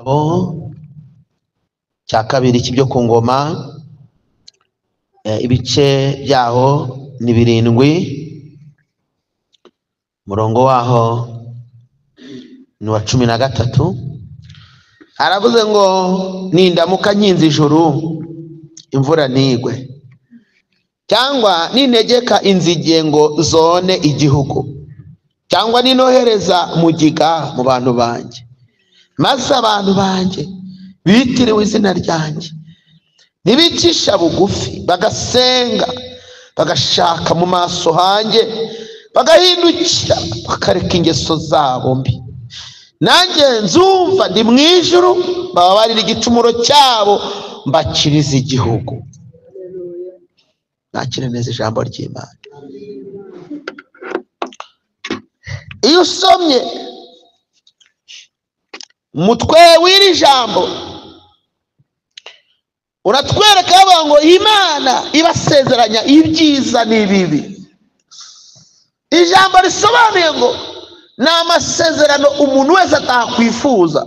Igitabo cya kabiri cy'ibyo ku ngoma, ibice byaho ni 7, umurongo waho ni wa 13. Aravuze ngo nindamuka nkinze ijuru imvura ntigwe, cyangwa nintegeka inzige ngo zone igihugu, cyangwa ninohereza mugiga mu bantu banjye, maze abantu banjye bitiriwe izina ryanjye ntibicisha bugufi, bagasenga bagashaka mu maso hanjye, bagahindukira bakareka ingeso zabo mbi, nanjye nzumva ndi mu ijuru, bababarira igicumuro cyabo, mbakiriza igihugu. Nakire neza ijambo ry'Imana. Iyo usomye umutwe w'iri jambo uratwereka ngo Imana ibasezeranya ibyiza n'ibibi. Ijambo risobanuye ngo ni amasezerano umuntu wese atakwifuza,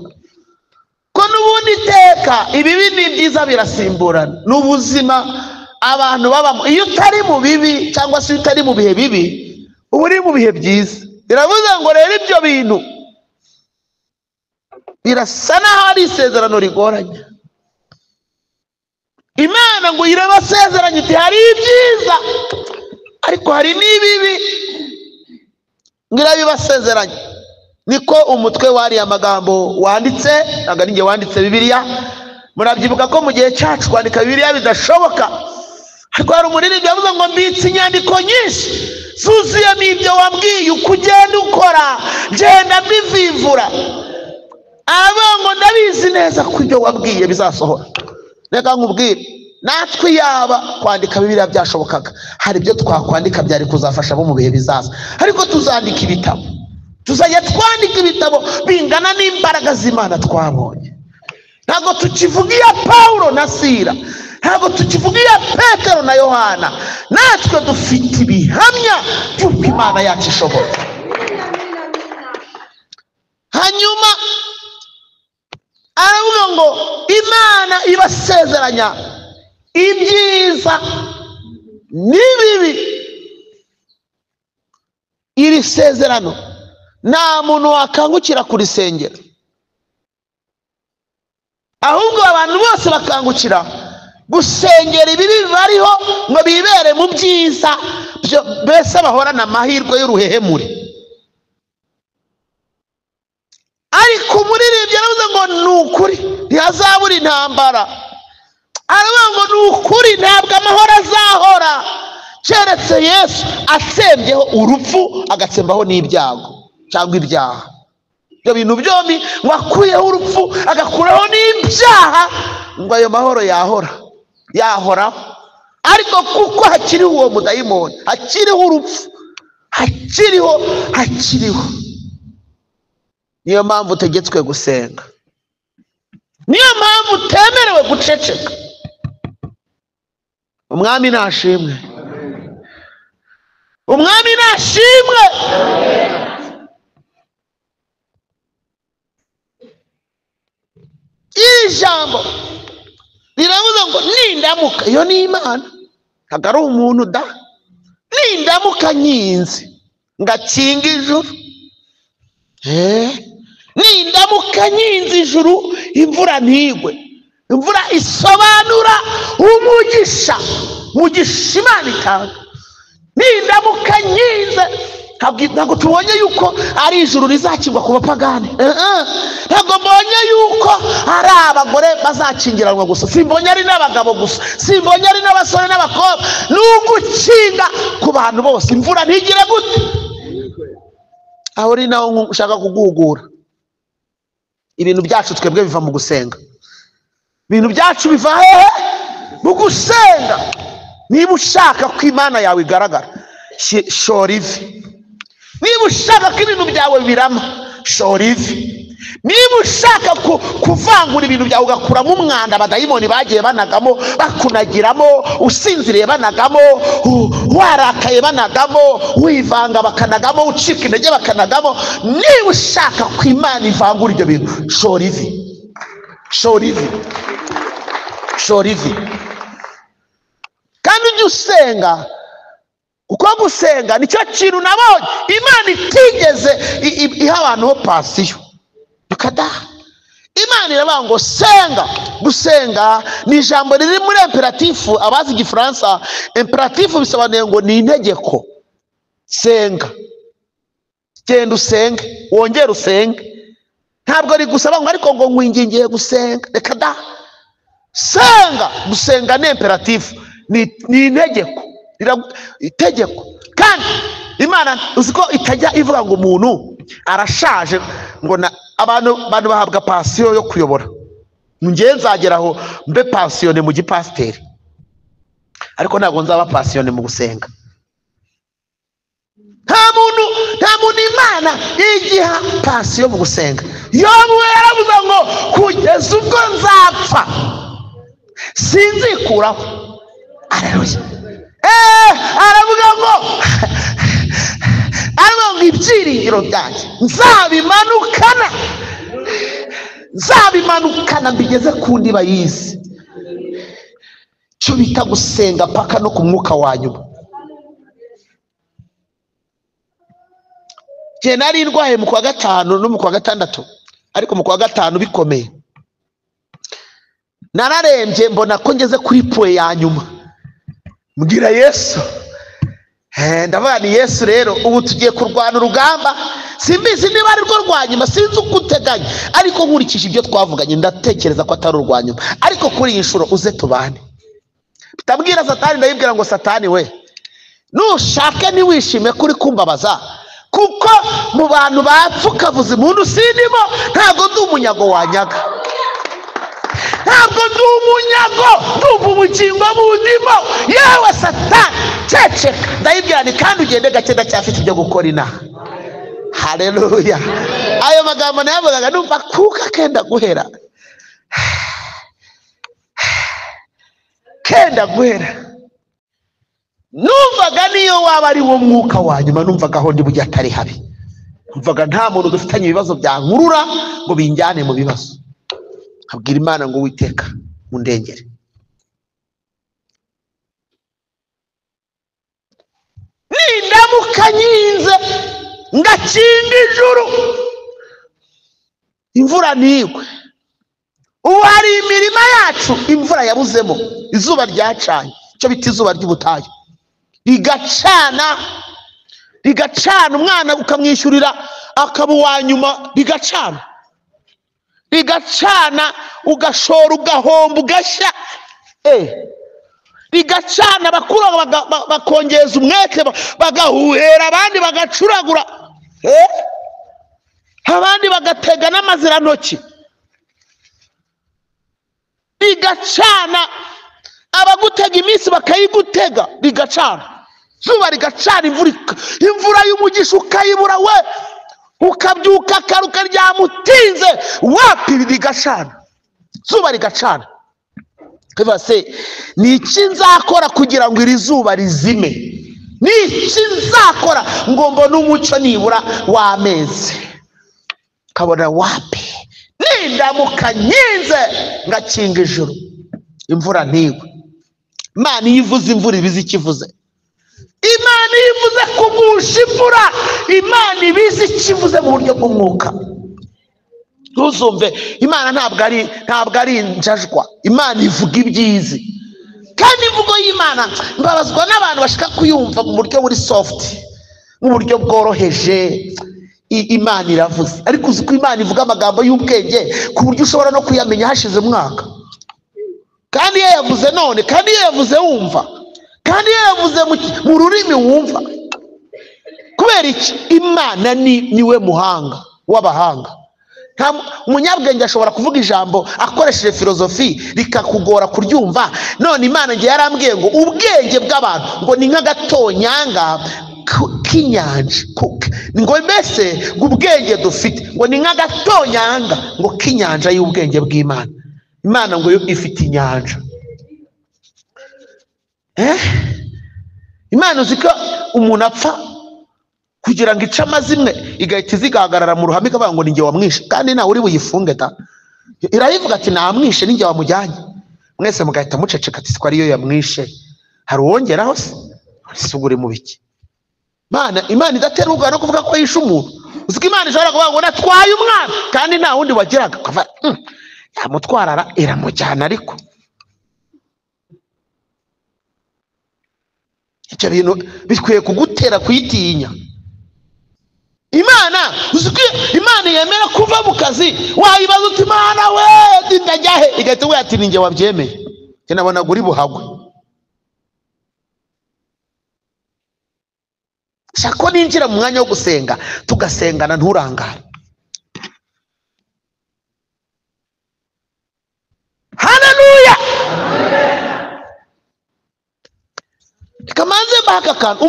ko n'ubundi iteka ibibi n'ibyiza birasimburana. Ni ubuzima abantu babamo. Iyo utari mu bibi cyangwa se utari mu bihe bibi, uba uri mu bihe byiza. Biravuze ngo rero ibyo bintu birasa naho ari isezerano rigoranye. Imana ngo irabasezeranye iti hari ibyiza ariko hari n'ibibi, ngo irabibasezeranye. Niko umutwe wariya amagambo wanditse, ntabwo ari njye wanditse Bibiliya. Murabyibuka ko mu gihe cyacu kwandika Bibiliya bidashoboka, ariko hari umuririmbyi yavuze ngo mbitse inyandiko nyinshi zuzuyemo ibyo wambwiye, uko ugenda ukora genda mbivivura. Aravuga ngo ndabizi neza ko ibyo wabwiye bizasohora. Reka nkubwire, natwe yaba kwandika Bibiliya byashobokaga, hari ibyo twakwandika byari kuzafasha abo mu bihe bizaza. Ariko tuzandika ibitabo, tuzajya twandika ibitabo bingana n'imbaraga z'Imana twabonye. Ntabwo tukivuga iya Pawulo na Sila, ntabwo tukivuga iya Petero na Yohana, natwe dufite ibihamya by'uko Imana yacu ishoboye. Hanyuma aravuga ngo Imana ibasezeranya ibyiza n'ibibi. Iri sezerano nta muntu wakangukira kurisengera, ahubwo abantu bose bakangukira gusengera ibibi bariho ngo bibere mu byiza, mbese bahorana amahirwe y'uruhehemure. Ariko umuririmbyi aravuze ngo ni ukuri ntihazabura intambara. Aravuga ngo ni ukuri ntabwo amahoro azahora, keretse Yesu atsembyeho urupfu, agatsembaho n'ibyago cyangwa ibyaha. Ibyo bintu byombi ngo akuyeho urupfu agakuraho n'ibyaha, ngo ayo mahoro yahora yahoraho. Ariko kuko hakiriho uwo mudayimoni, hakiriho urupfu, hakiriho. Niyo mpamvu utegetswe gusenga, niyo mpamvu utemerewe guceceka. Umwami nashimwe, Umwami nashimwe. Iri jambo riravuze ngo nindamuka, iyo ni Imana ntabwo ari umuntu da, nindamuka nkinze ngakinga ijuru, nindamuka nkinze ijuru imvura ntigwe. Imvura isobanura umugisha, umugisha Imana itanga. Nindamuka nkinze, ntabwo tubonye yuko ari ijuru rizakingwa ku bapagani, ntabwo mbonye yuko ari abagore bazakingiranwa gusa, simbonye ari n'abagabo gusa, simbonye ari n'abasore n'abakobwa, ni ugukinga ku bantu bose. Imvura ntigire gute? Aho uri naho ushaka kuguhugura. Ibintu byacu twebwe biva mu gusenga, ibintu byacu biva hehe? Mu gusenga. Niba ushaka ko Imana yawe igaragara, shora ivi. Niba ushaka ko ibintu byawe birama, shora ivi. Niba ushaka kuvangura ibintu byawe ugakuramo umwanda abadayimoni bagiye banagamo, bakunagiramo, usinziriye banagamo, warakaye banagamo, wivanga bakanagamo, ucika intege bakanagamo, niba ushaka ko Imana ivangura ibyo bintu, shora ivi. Shora ivi, shora ivi, kandi ujye usenga, kuko gusenga nicyo kintu nabonye Imana itigeze iha abantu ho pansiyo. Bikadaha Imana iravuga ngo senga. Gusenga ni ijambo riri muri imperatif. Abazi igifaransa, imperatif bisobanuye ngo ni integeko. Senga, genda usenge, wongere usenge. Ntabwo rigusaba ngo ariko ngo nkwingingiye gusenga, reka da. Senga, gusenga ni imperatif, ni integeko, itegeko. Kandi Imana uzi ko itajya ivuga ngo umuntu arashaje, ngo abantu bahabwa pansiyo yo kuyobora. Ngewe nzageraho mbe pansiyone mu gipasiteri, ariko ntabwo nzaba pansiyone mu gusenga. Nta muntu Imana igiha pansiyo mu gusenga. Yobu yaravuze ngo kugeza ubwo nzapfa sinzikuraho. Aleluya. Aravuga ngo ibyiringiro byanjye nzabimanukana mbigeze ku ndiba y'isi. Cyo bita gusenga paka no ku mwuka wa nyuma. Jye nari ndwaye mu kwa gatanu no mu kwa gatandatu, ariko mu kwa gatanu bikomeye. Nararembye mbona ko ngeze kuri puwe ya nyuma, mbwira Yesu. Ndavuga ni Yesu rero ubu tugiye kurwana urugamba, simbizi niba ari rwo rwa nyuma, sinzi uko uteganya, ariko nkurikije ibyo twavuganye ndatekereza ko atari urwa nyuma, ariko kuri iyi nshuro uze tubane. Ndabwira Satani, ndayibwira ngo Satani we, nushake ntiwishime kuri kumbabaza, kuko mu bantu bapfuka vuza impundu sindimo, ntabwo ndi umunyago wanyaga, ntabwo ndi umunyago, ndumva ubugingo bundimo. Yewe Satani ceceka. Ndayibwira ni kandi ugende gake, ndacyafite ibyo gukora inaha. Haleluya. Ayo magambo nayavugaga numva kuka kenda guhera, kenda guhera. Numvaga niyo waba ari wo mwuka wa nyuma, numvaga aho ndi bujye atari habi. Numvaga nta muntu dufitanye ibibazo byankurura ngo binjyane mu bibazo. Abwira Imana ngo Uwiteka mundengere. Nindamuka nyinze ngakinga ijuru, imvura ntigwe. Ubu hari imirima yacu imvura yabuzemo, izuba ryacanye, icyo bita izuba ry'ubutayu, rigacana rigacana, umwana ukamwishyurira akaba uwa nyuma, rigacana rigacana, ugashora ugahomba ugashya, rigacana, abakuru bakongeza umwete, bagahuhera, abandi bagacuragura, abandi bagatega n'amazirantoki, rigacana, abagutega iminsi bakayigutega, rigacana, zuba rigacana, imvura y'umugisha ukayibura we, ukabyuka kare ukaryama utinze, wapi, rigacana, zuba rigacana. Se ni iki nzakora kugira ngo iri zuba rizime? Ni iki nzakora ngo mbone umucyo nibura w'amezi? Kabona wapi, nindamuka nyinze ngakinga ijuru, imvura ntigwe. Imana iyo ivuze imvura ibizi ikivuze. Imana iyo ivuze kugusha imvura, Imana ibizi ikivuze mu buryo bw'umwuka. Ntuzumve Imana ntabwo ari injajwa. Imana ivuga ibyizi, kandi imvugo y'Imana mbabazwa n'abantu bashaka kuyumva mu buryo buri soft, mu buryo bworoheje. Imana iravuze, ariko uzi ko Imana ivuga amagambo y'ubwenge ku buryo ushobora no kuyamenya hashize umwaka. Kandi iyo yavuze none, kandi iyo yavuze wumva, kandi iyo yavuze mu rurimi wumva. Kubera iki? Imana niwe muhanga w'abahanga. Umunyabwenge ashobora kuvuga ijambo akoresheje filozofi rikakugora kuryumva. None Imana ngiye yarambwiye ngo ubwenge bw'abantu ngo ni nk'agatonyanga k'inyanja, ngo mbese ngo ubwenge dufite ngo ni nk'agatonyanga ngo k'inyanja y'ubwenge bw'Imana. Imana ngo yo ifite inyanja. Imana uzi ko umuntu apfa kugira ngo ice amazimwe igahita izigahagarara mu ruhame ikavuga ngo ni njye wamwishe, kandi nawe uri buyifunge ta. Irayivuga ati namwishe ninjye wamujyanye. Mwese mugahita muceceka ati siko ariyo yamwishe. Hari uwongeraho se? Ese uri mu biki? Imana idatera ubwoba no kuvuga ko yishe umuntu. Uzi ko Imana ishobora kuvuga ngo natwaye umwana kandi nta wundi wagiraga, yamutwarara iramujyana. Ariko ibyo bintu bikwiye kugutera kuyitinya Imana. Uzi ko Imana yemera kuva mu kazi, wayibaza uti Imana we ndajya he, igahita ivuga ati ninjye wabyemeye, njye nabonaga uri buhagwe. Shaka ko ninjira mu mwanya wo gusenga tugasengana, nturangare. Haleluya! Reka manze mbahe aka kantu.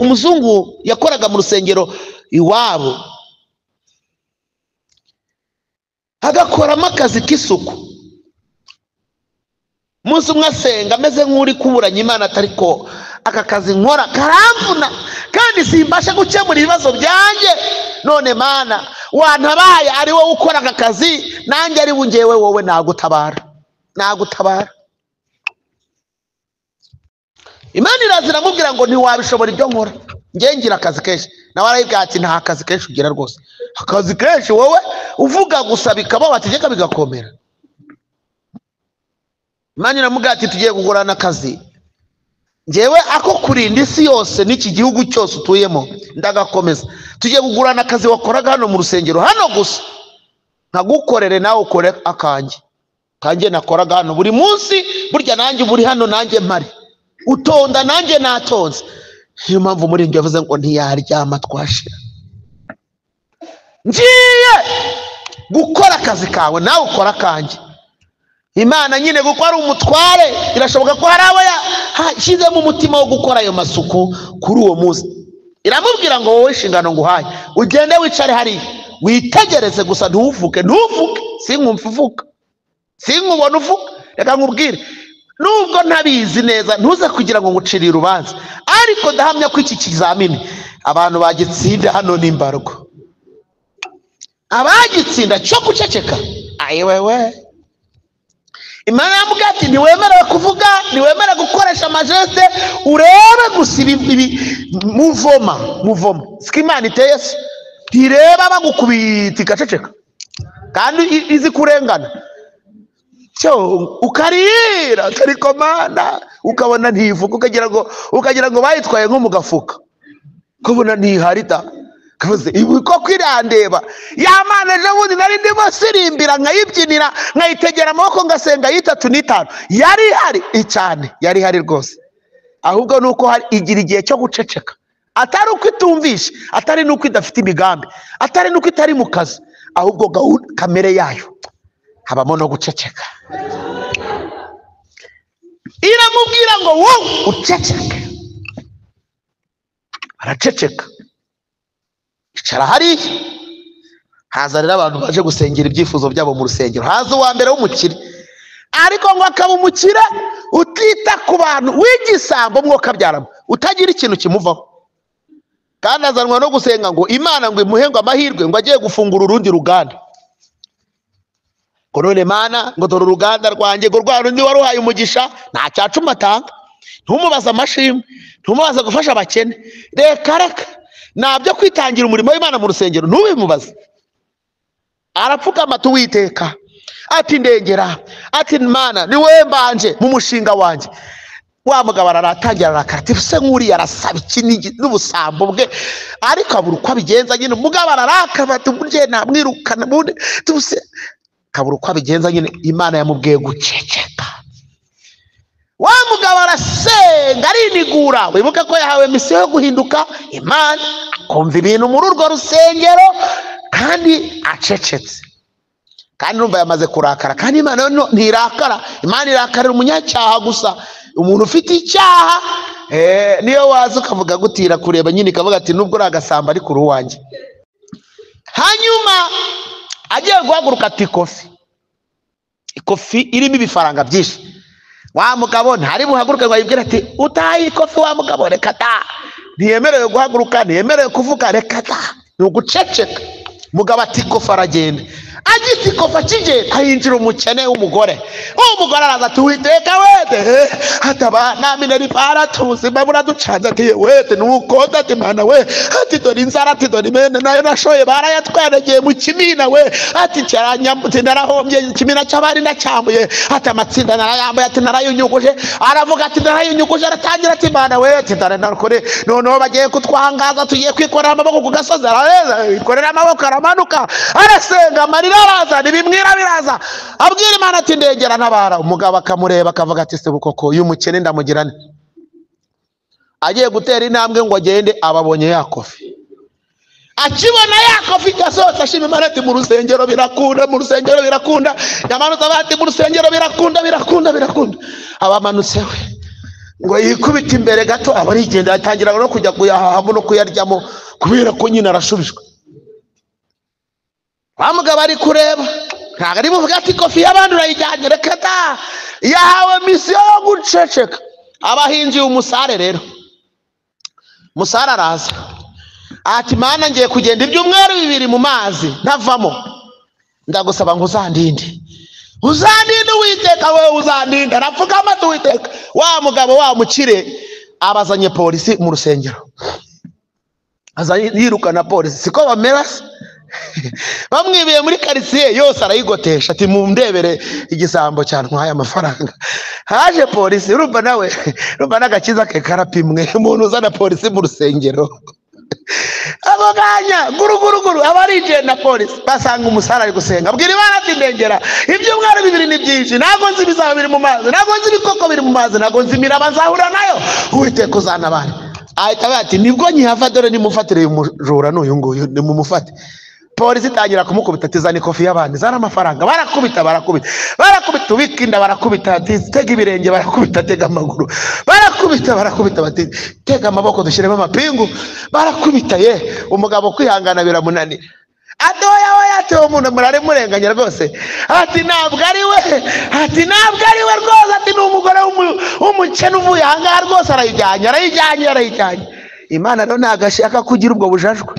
Umuzungu yakoraga mu rusengero iwabo, agakoramo akazi k'isuku. Umunsi umwe asenga ameze nk'uri kuburanya Imana, atari ko aka kazi nkora karamvuna kandi simbasha gukemura ibibazo byanjye, none Mana wantabaye ari wowe ukora aka kazi, nanjye ari bungewe wowe nagutabara, nagutabara. Imana iraza iramubwira ngo ntiwabishobora ibyo nkora, njye ngira akazi kenshi. Nawe arayibwira ati nta kazi kenshi ugira rwose, akazi kenshi wowe uvuga gusa bikaba, wategeka bigakomera. Imana iramubwira ati tugiye kugurana akazi, njyewe ako kurinda isi yose n'iki gihugu cyose utuyemo ndagakomeza. Tugiye kugurana akazi wakoraga hano mu rusengero hano gusa, nkagukorere nawe ukore akanjye kanjye nakoraga hano buri munsi. Burya nanjye uba uri hano, nanjye mpari, utonda nanjye natonze. Niyo mpamvu muri ibyo yavuze ngo ntiyaryama twashira. Ngiye gukora akazi kawe nawe ukora akanjye. Imana nyine kuko ari umutware, irashoboka ko hari abo yashyizemo umutima wo gukora ayo masuku kuri uwo munsi. Iramubwira ngo wowe inshingano nguhaye, ugende wicare hariya witegereze gusa, ntuvuge, ntuvuge, sinkumve uvuga, sinkubona uvuga. Reka nkubwire, nubwo ntabizi neza, ntuze kugira ngo ngucire urubanza, ariko ndahamya ko iki kizamini abantu bagitsinda hano ni mbarwa. Abagitsinda cyo guceceka, ayiwewe! Imana yamubwira ati ntiwemerewe kuvuga, ntiwemerewe gukoresha amagestes, urebe gusa ibi muvoma muvoma. Siko Imana iteye se? Ntireba bagukubita igaceceka kandi izi kurengana cyo ukarira ariko Mana ukabona ntivuga, ukagira ngo bayitwaye nko mu gafuka, ukabona ntiharita kavuze ibi koko irandeba ya Mana. Ejo bundi nari ndimo sirimbira nkayibyinira, nkayitegera amaboko, ngasenga y'itatu n'itanu, yari ihari cyane, yari ihari rwose. Ahubwo ni uko hari igira igihe cyo guceceka, atari uko itumvishe, atari n'uko idafite imigambi, atari n'uko itari mu kazi, ahubwo gahunda kamere yayo habamo no guceceka. Iramubwira ngo wowe uceceke, araceceka, icara hariya. Haza rero abantu baje gusengera ibyifuzo byabo mu rusengero. Haza uwa mbere w'umukire, ariko ngo akaba umukire utita ku bantu, w'igisambo mwuka byaramo, utagira ikintu kimuvaho. Kandi azanwa no gusenga ngo Imana ngo imuhe ngo amahirwe, ngo agiye gufungura urundi ruganda, ngo none Mana ngo dore uruganda rwanjye, ngo rwa rundi waruhaye umugisha. Nta cyacuma atanga, ntumubaze amashimwe, ntumubaze gufasha abakene, reka reka, ntabyo kwitangira umurimo w'Imana mu rusengero, ntubimubaze. Arapfukama ati Uwiteka, ati ndengera, ati Mana ni wowe mbanje mu mushinga wanjye. Wa mugabo araratangira arakara ati se nk'uriya arasaba iki n'ubusambo bwe? Ariko abura uko abigenza nyine. Umugabo ararakara ati burya namwirukana bundi tuse, akabura uko abigenza nyine. Imana yamubwiye guceceka. Wa mugabo arasenga arinigura. Wibuke ko yahawe mission yo guhinduka Imana, akumva ibintu muri urwo rusengero kandi acecetse, kandi numva yamaze kurakara. Kandi Imana yo ntirakara, Imana irakarira umunyacyaha gusa. Umuntu ufite icyaha, niyo waza ukavuga gutira kureba nyine, ikavuga ati nubwo uri agasamba ariko uri uwanjye. Hanyuma agiye guhaguruka ati ikofi, ikofi irimo ibifaranga byinshi. Wa mugabo ntari buhaguruke ngo ayibwire ati utaye ikofi. Wa mugabo reka ta, ntiyemerewe guhaguruka, ntiyemerewe kuvuga, reka ta, ni uguceceka. Mugabo ati ikofi, aragenda. Agiti kofa kigenda hinjira umukene w'umugore. Umugore araza ati Uwiteka wete ataba namine ripara tuzima buraducanze ati wete nuko ati mana we ati dore inzara ati dore imene nayo nashoye barayatweregeye mu kimina we ati cyaranyambutse narahombye ikimina cy'abari ndacyambuye ati amatsinda narayambuye ati narayunyuguje. Aravuga ati narayunyuguje, aratangira ati mana we ati dore narukore noneho bagiye kutwangaza tugiye kwikorera amaboko ku gasozi. Araheza ikorera amaboko aramanuka arasenga amarira araza nibimwira biraza abwira Imana ati ndengera ntabara. Umugabo akamureba akavuga ati se bukoko uyu mukene ndamugirane. Agiye gutera intambwe ngo agende ababonye ya kofi. Akibona ya kofi yasohotse ashima Imana ati mu rusengero birakunda, mu rusengero birakunda. Yamanutse ati mu rusengero birakunda, birakunda, birakunda. Abamanutse we ngo yikubite imbere gato abarigenda atangira no kujya kuyahahamo no kuyaryamo kubera ko nyina arashubijwe. Wa mugabo ari kureba ntabwo ari buvuge ati kofi y'abandi urayijyanye, reka ta. Yahawe misiyo yo guceceka. Abahinzi umusare rero, musare araza ati mana ngiye kugenda ibyumweru bibiri mu mazi ntavamo, ndagusaba ngo uzandinde, uzandinde Uwiteka we uzandinde. Arapfuka amata Uwiteka. Wa mugabo wa mukire abazanye polisi mu rusengero, aza yirukana polisi. Siko bamera se? Bamwibiye muri quartier yose arayigotesha ati mundebere igisambo cyantwaye amafaranga. Haje polisi, urumva nawe urumva n'agakiza ke karapimwe, umuntu uzana polisi mu rusengero ako kanya guruguruguru abarinjiye na polisi basanga umusara ari gusenga abwira Imana ati ndengera ibyumweru bibiri ni byinshi, ntabwo nzi ibizaba biri mu mazi, ntabwo nzi ibikoko biri mu mazi, ntabwo nzi imiraba nzahura nayo, Uwiteka uzantabara. Ahita avuga ati nibwo nkihava dore nimufatire uyu mujura n'uyu nguyu nimumufate. Polisi itangira kumukubita ati zana ikofi y'abandi, zana amafaranga. Barakubita barakubita barakubita, ubikinda barakubita ati tega ibirenge, barakubita tega amaguru, barakubita barakubita bati tega amaboko dushyiremo amapingu, barakubita. Ye umugabo kwihangana biramunanira. Ati oya oya, ati uwo muntu murare murenganya rwose, ati ntabwo ari we, ati ntabwo ari we rwose, ati ni umugore w'umukene uvuye aha ngaha rwose, arayijyanye arayijyanye arayijyanye. Imana rero ntabwo ashaka kugira ubwo bujajwe.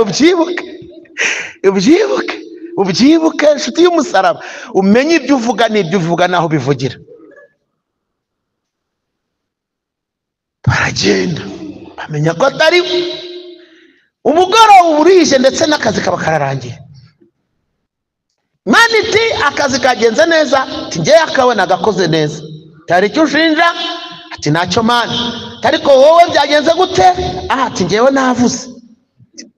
Ubyibuke ubyibuke ubyibuke inshuti y'umusaraba, umenye ibyo uvuga n'ibyo uvuga naho bivugira. Baragenda bamenya ko atari umugoroba burije, ndetse n'akazi kaba kararangiye. Imana iti akazi kagenze neza, ati ngewe akabona gakoze neza, hari icyo ushinja? Ati ntacyo Mana. Ariko wowe byagenze gute? Ati ngewe navuze.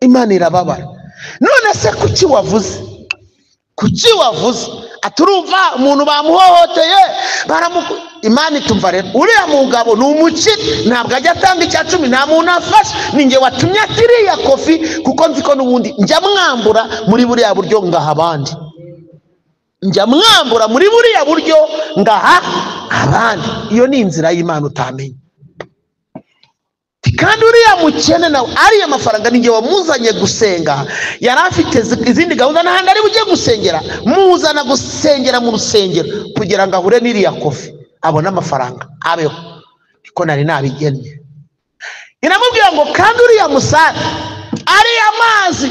Imana irababara. None se kuki wavuze? Kuki wavuze? Aturumva umuntu bamuhohoteye baramuku. Imana itumva rero uriya mugabo ni umukire, ntabwo ajya atanga icya cumi, nta muntu afashe, ni nge watumye atiriya kofi kuko nzi ko n'ubundi njya mwambura muri buriya buryo ngaha abandi, njya mwambura muri buriya buryo ngaha abandi. Iyo ni inzira y'Imana utamenya. Kandi uriya mukene nawe ariya mafaranga ni nge wamuzanye gusenga, yari afite izindi gahunda n'ahandi ari bujye gusengera, muzana gusengera mu rusengero kugira ngo ahure n'iriya kofi abone amafaranga abeho, niko nari nabigennye. Iramubwira ngo kandi uriya musare ariya mazi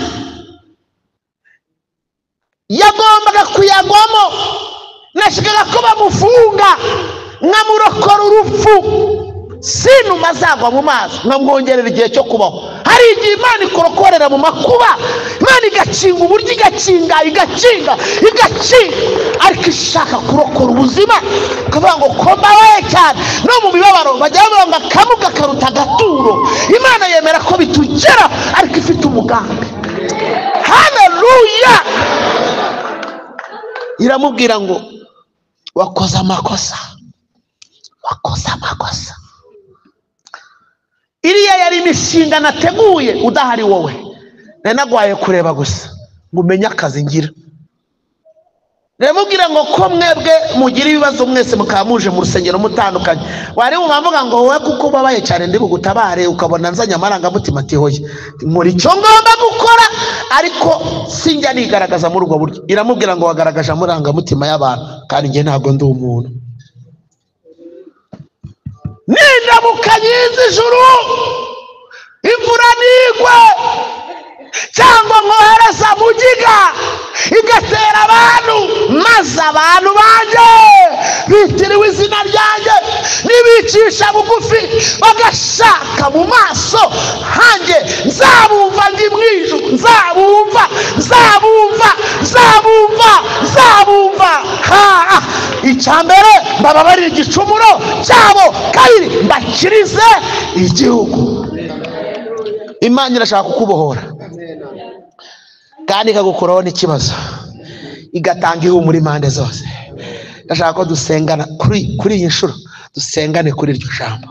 yagombaga kuyagwamo, nashikaga ko bamufunga nkamurokora urupfu, sinuma azagwa mu mazi nkamwongerera igihe cyo kubaho. Hari igihe Imana ikorokorera mu makuba, Imana igakinga uburyo, igakinga igakinga igakinga, ariko ishaka kurokora ubuzima. Kuvuga ngo kombawe cyane no mu mibabaro bajya bavuga ngo akamuga karuta agaturo. Imana yemera ko bitugera ariko ifite umugambi. Haleluya! Iramubwira ngo wakoze amakosa, wakoze amakosa. Iriya yari imishinga nateguye udahari wowe, nari nagwaye kureba gusa ngo umenye akazi ngira. Ndamubwira ngo ko mwebwe mugira ibibazo mwese mukaba muje mu rusengero mutandukanye, wari wumva ngo wowe kuko ubabaye cyane ndi bugutabare, ukabona nzanye amarangamutima ati hoya nkora icyo ngomba gukora ariko sinjya nigaragaza muri ubwo buryo. Iramubwira ngo wagaragaje amarangamutima y'abantu kandi njye ntabwo ndi umuntu. Nindamuka nyiza ijuru imvura nigwe, cyangwa nkohereza mugiga igatera abantu, maze abantu banjye bitiriwe izina ryanjye nibicisha bugufi bagashaka mu maso hanjye, nzabumva ndi mu ijuru, nzabumva, nzabumva, nzabumva, nzabumva. Icya mbere mbababarira igicumuro cyabo, kabiri mbakirize igihugu. Imana irashaka kukubohora kandi ikagukuraho n'ikibazo, igatanga ihumure impande zose. Ndashaka ko dusengana kuri iyi nshuro, dusengane kuri iryo jambo.